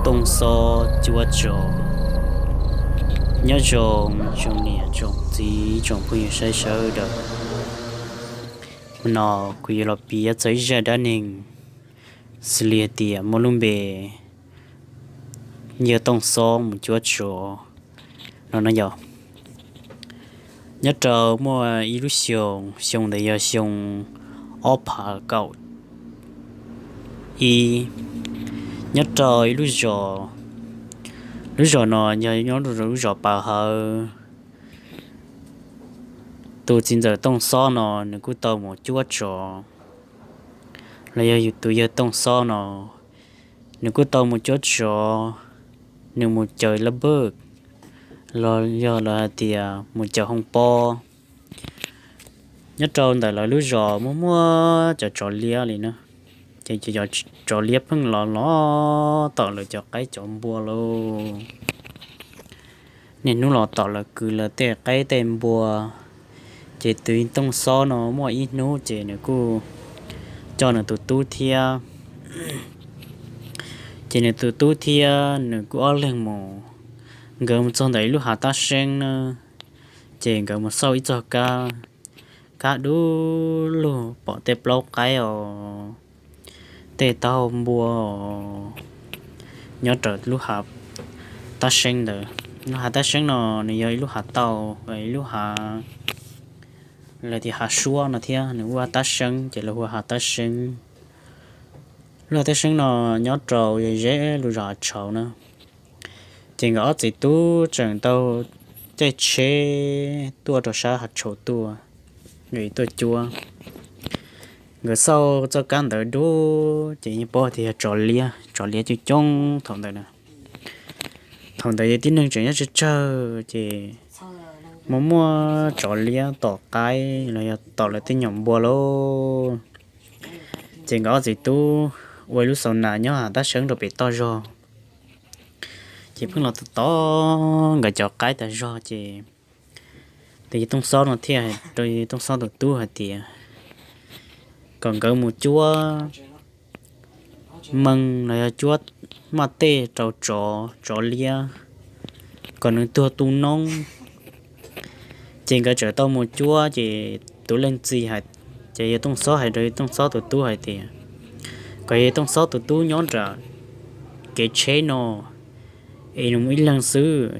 Tooj Xob cuab tsov. Nyob zoo tsoom niam tsoom txiv tsoom phooj ywg saib sawv daws. Hmo no kuv yuav los piav txog ib zaj dab neeg xws li hais tias muaj lub npe yawg Tooj Xob mus cuab tsov no no yog. Nyob rau muaj ib lub xyoo, xyoo ntawd yog xyoo ob phav kaum ib, nyob rau ib lub zos, lub zos no yog nyob rau lub zos Pav Hawv. Tus txiv ntxawm Tooj Xob no nws kuj tau mus cuab tsov, los yog tus yawg Tooj Xob no nws kuj tau mus cuab tsov, nws mus caw lab npawj, los yog lawv hais tias mus caw hoo pob. Nyob rau ntawm lawv lub zos muaj muaj cov tsov liab li na, ces cov tsov liab pheej los los tom lawv cov qaib cov npua lauj. Niaj hnub los tom lawv kwv lawv tej qaib tej npua. Ces tus Tooj Xob no muaj ib hnub ces nws kuj coj nws tus tub thiab, ces nws tus tub thiab nws kuj ob leeg mus. Nkawd mus txog ntawm ib lub hav tab seeb na, ces nkawd mus xauj ib txoj kab, kab dub lug pom tej plaub qaib os, tej taub hau npua os, nyob rau lub hav tab seeb ntawd. Lub hav tab seeb no nws yog ib lub hav tau, ib lub hav, lawv tias hav suab no thiab, nws ua tab seeb ces lawv hu hav tab seeb. Lub hav tab seeb no nyob rau ze ze lub zos Hav Tshauv na. Ces nkawd ob txiv tub tseem tau caij tsheb tuaj rau sab Hav Tshauv tuaj, nkawd tuaj cuab. Nkawd xauj txoj kab ntawd dub ces yeej paub tias yog tsov liab, tsov liab coob coob thaum ntawd na. Thaum ntawd yog tib neeg tseem nyob tsawg tsawg ces muaj muaj tsov liab tom qaib los yog tom lawv tej nyuam npua lauj. Ces nkawd ob txiv tub ua ib lub xaus nas nyob hav tab seeb rau pem toj zog, ces pheej los tom tom nkawd cov qaib tas zog ces tus yawg Tooj Xob no thiaj hais rau yawg Tooj Xob tus tub hais tias kom nkawd mus cuab mees los yog cuab maj tej rau tsov, tsov liab, kom nws tuag tu noob. Ces nkawd txawm tau mus cuab ces tus leej txiv hais, ces yawg Tooj Xob hais rau yawg Tooj Xob tus tub hais tias kom yawg Tooj Xob tus tub nyob nram kev tsheb no es nws mus ib leeg xwb,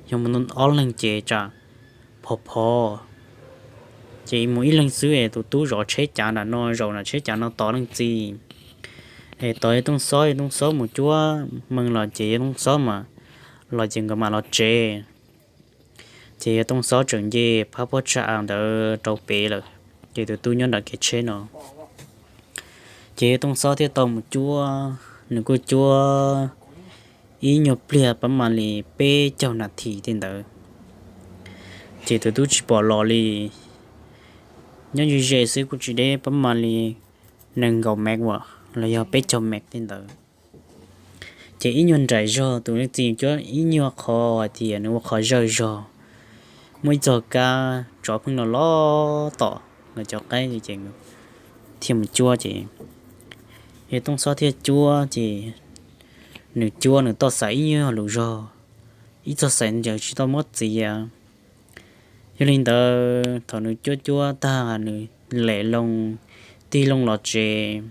yog mus ob leeg ces tsam phov phov. Ces mus ib leeg xwb es tus tub zov tsheb cav nram no, zaum nram tsheb cav no tos leej txiv, es tos yawg Tooj Xob, yawg Tooj Xob mus cuab mees los ces yawg Tooj Xob mas los ces nkawd mam los tsev. Ces yawg Tooj Xob tseem nce phab pob tsag ntawd rau pem lawm, ces tus tub nyob nram kev tsheb no. Ces yawg Tooj Xob thiaj tau mus cuab, nws kuj cuab ib nyuag pliag pab mam li peb caug nas this tej ntawd. Ces tus tub tsis pom los li, nyob ze ze xwb kuj tsis deb pab mam li nees nkaum mev los yog peb caug mev tej ntawd. Ces ib nyuag nraim zog tus leej txiv cuab ib nyuag qhov hais tias nws ua qhov zawj zog, muaj ib txoj kab tsov pheej los los tom nkawd cov qaib ces thiaj mus cuab ces yawg Tooj Xob thiaj cuab ces nws cuab nws toj xaim ib nyuag lus zog, ib txoj xaim ntawd tsis tau muab txiav. Yog li ntawd thaum nws cuab cuab tag nws lem loo tig loo los tsev,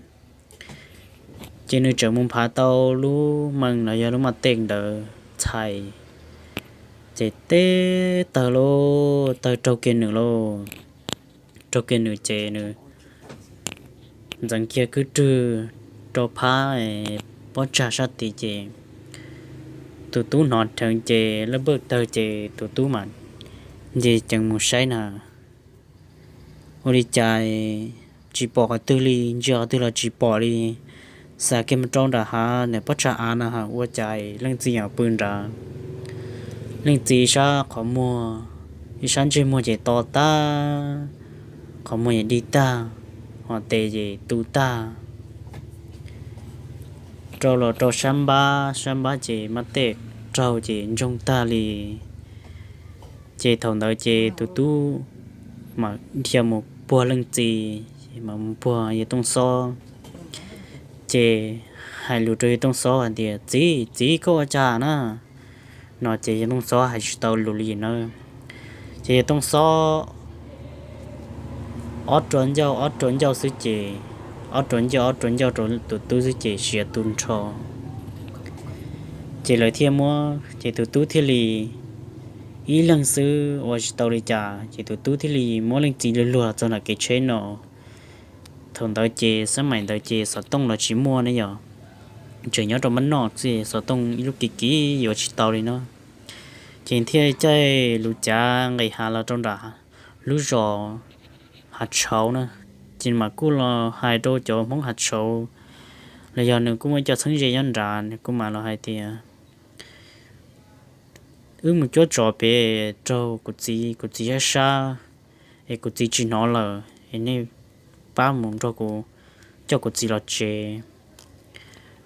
ces nws tseem mus nphav tau lub mees los yog lub maj tej ntawd txhais, ces teb tawg lauj, tawg raug kiag nws lauj. Raug kiag nws ces nws ntxeev kiag kwj rwg rau phab pob tsag sab tid ces tus tub hnov dheev ces laj npawj tawg ces tus tub mas nce ceev mus saib na, ua li cas tsis pom qhov twg li, ntsia qhov twg los tsis pom li. Xa kiag mus rau nram hav ntawm pob tsag av na, ua cas leej txiv pw nrad. Leej txiv sab qhov muag, ib sab ntsej muag ces to tag, qhov muag ces dig tag, ho tes ces tu tag, rau los rau sab npab, sab npab ces maj tej raug ces ntsoog tag li. Ces thaum ntawd ces tus tub mam dhia mus puag leej txiv, mam mus puag yawg Tooj Xob. Ces hais lus rau yawg Tooj Xob hais tias, Txiv, txiv, koj ua cas na? No ces yawg Tooj Xob hais tsis tau lus li na. Ces yawg Tooj Xob ob rua ncauj ob rua ncauj xwb ces, ob rua ncauj ob rua ncauj rau tus tub xwb ces siav tu nrho. Ces lawv thiaj muab, ces tus tub thiaj li, ib leeg xwb ua tsis tau li cas ces tus tub thiaj li muab leej txiv luag luag txog nram kev tsheb no. Thaum ntawd ces xab maim ntawd ces xov tooj los tsis muaj ne yom, tseem nyob rau mab noj xwb, xov tooj ib lub kiv kiv yuav tsis tau li no. Ces thiaj caij lub cav nqis hav los rau nram lub zos Hav Tshauv na. Ces mam kuj los hais rau cov Hmoob Hav Tshauv, los yog nws kuj muaj ib co txheeb ze nyob nrad, nws kuj mam los hais tias, Wb mus cuab tsov pem raug kuv txiv, kuv txiv sab sab, es kuv txiv tsis hnov lawm es nej pab mus nrog kuv coj kuv txiv los tsev.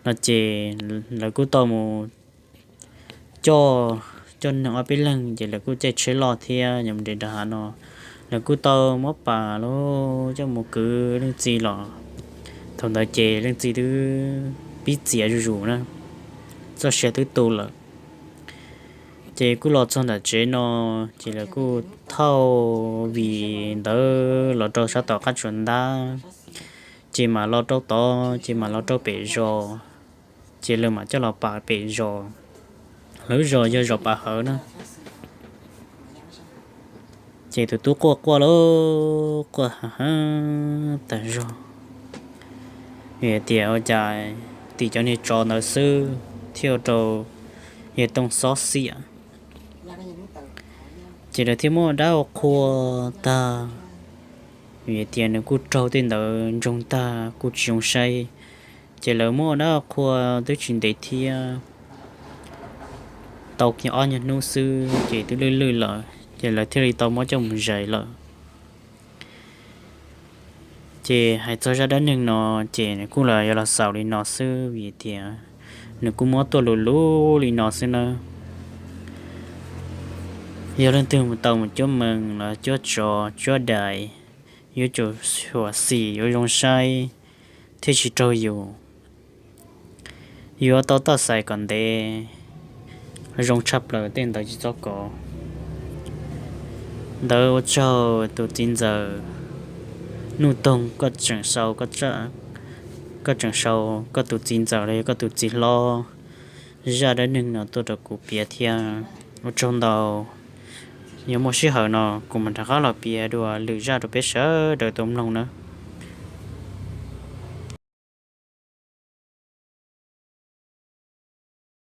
No ces lawv kuj tau mus coj, coj neeg ob peb leeg ces lawv kuj caij tsheb loj thiab yuav mus nres nram hav no. Lawv kuj tau muab pas los coj mus kwv leej txiv los. Thaum ntawd ces leej txiv twb pib txiav zuj zus na, txoj sia twb tu lawm. Ces kuj los txog nram tsev no, ces lawv kuj thauj vim ntawd los rau sab tom qab tsuas ntab, ces mam los rau tod, ces mam los rau pem zos, ces lawv mam coj los pas pem zos. Lawv zos yog zos Pas Hawv na. Ces tus tub quaj quaj lauj, quaj ha ha tas zog, vim tias ua cas tim cov niag tsov ntawd xwb thiaj ua rau yawg Tooj Xob xiam. Ces lawv thiaj muab ua dab ua qhua tag, vim tias nws kuj raug tej ntawd ntsoog tag kuj tsis zoo saib. Ces lawv muab ua dab ua qhua twb tsis ntev thiab, tau kiag ob nyuag hnub xwb ces twb lwj lwj lawm, ces lawv thiaj li tau muab coj mus zais lawm. Ces hais txog zaj dab neeg no, ces nws kuj los yuav los xaus li no xwb, vim tias nws kuj muab tuaj luv luv li no xwb nawb. Yog leej twg mus tau mus cuab mees los cuab tsov cuab dais, yuav tsum xyuam xim yuav zoo saib thiaj tsis raug yus. Yuav tau toj xais kom ntev, zoo tshaj plaws tej ntawd tsis txhob kov. Ntawd ua tsaug tus txiv ntxawm Nuj Toog, koj tseem sau, koj tseem sau koj tus txiv ntxawm los yog koj tus txiv hlob zaj dab neeg no tuaj rau kuv piav thiab. Ua tsaug ntau. Yog muaj sij hawm no kuv mam rov qab los piav dua lwm zaj rau peb sawv daws tau mloog nawb.